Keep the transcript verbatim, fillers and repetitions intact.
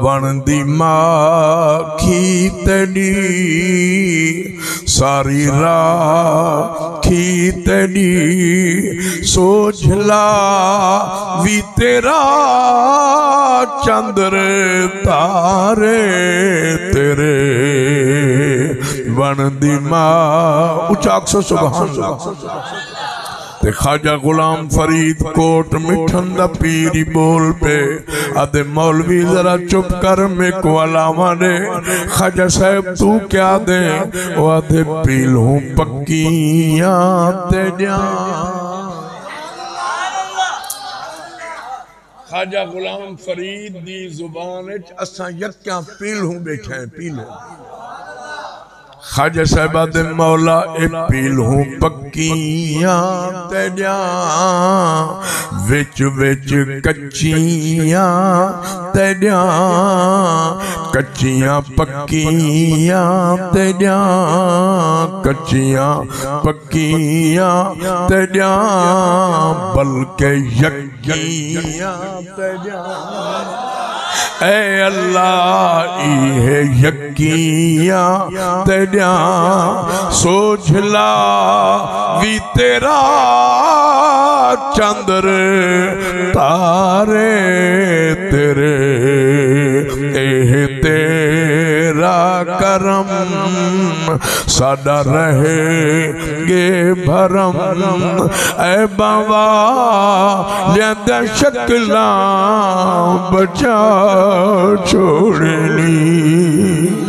وݨ دی ماکھی تیݙی، ساری راکھی تیݙی، سوجھلا وی تیرا، چندر تارے تیرے۔ وݨ دی ماں، اچا آکھسو سبحان اللہ۔ تے خواجہ غلام فرید کوٹ مٹھن دا پیر ہی ٻول پئے، آہدے، "مولوی، ذرا چپ کر، میکوں الاواں ݙے۔" خواجہ صاحب، توں کیا ݙیں؟ او آہدے، "پیلوں پکیاں تیݙیاں۔" خواجہ غلام فرید دی زبان اچ اساں یکیاں پیلوں ٻیٹھے ہیں، پیلوں۔ خواجہ صاحب آہدے، "مولا، اے پیلوں پکیاں تیݙیاں، وچ وچ کچیاں تیݙیاں، کچیاں پکیاں تیݙیاں، کچیاں پکیاں تیݙیاں، بلکہ یک یقیاں تیݙیاں۔" اے اللہ، ایہے یقیاں تیݙیاں، سوجھلا وی تیرا، چندر تارے تیرے، ایہے تیرا کرم، ساݙا رہے گے بھرم، عیباں والیاں دیاں شکلاں بچا چھوڑنی۔